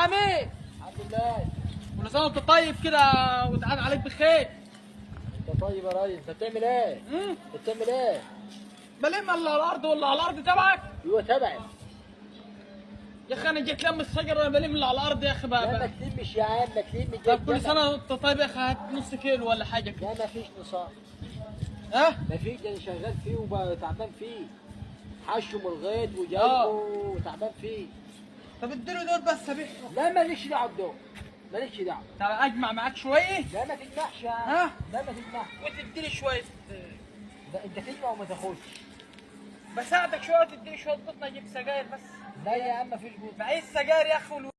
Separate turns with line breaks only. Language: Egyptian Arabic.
عامل ايه؟
الحمد لله.
كل سنة وانت طيب كده وتعاد عليك بخير.
انت طيب يا ريس. انت بتعمل ايه؟ انت بتعمل ايه؟
بلم اللي على الارض واللي على الارض تبعك؟
ايوه تبعي.
يا اخي انا جيت لم الشجرة انا بلم اللي على الارض يا اخي
لا ما
بقى.
تلمش يا عم، ما تلمش.
طب كل سنة وانت طيب يا اخي، هات نص كيلو ولا حاجة كده.
لا ما فيش نصاب.
ها؟
ما فيش، انا شغال فيه وتعبان فيه. حشه من الغيط وجايبه وتعبان فيه.
طب اديله دول بس ابيعهم.
لا ماليش دعوه بدول، ماليش دعوه.
طب اجمع معاك شوية؟
لا ما تجمعش يا عم.
ها؟
لا ما تجمعش.
وتديني شوية.
لا انت تجمع وما تاخدش.
بساعدك شوية وتديني شوية قطن اجيب سجاير بس.
لا يا عم ما فيش قطن.
معيش سجاير يا اخي.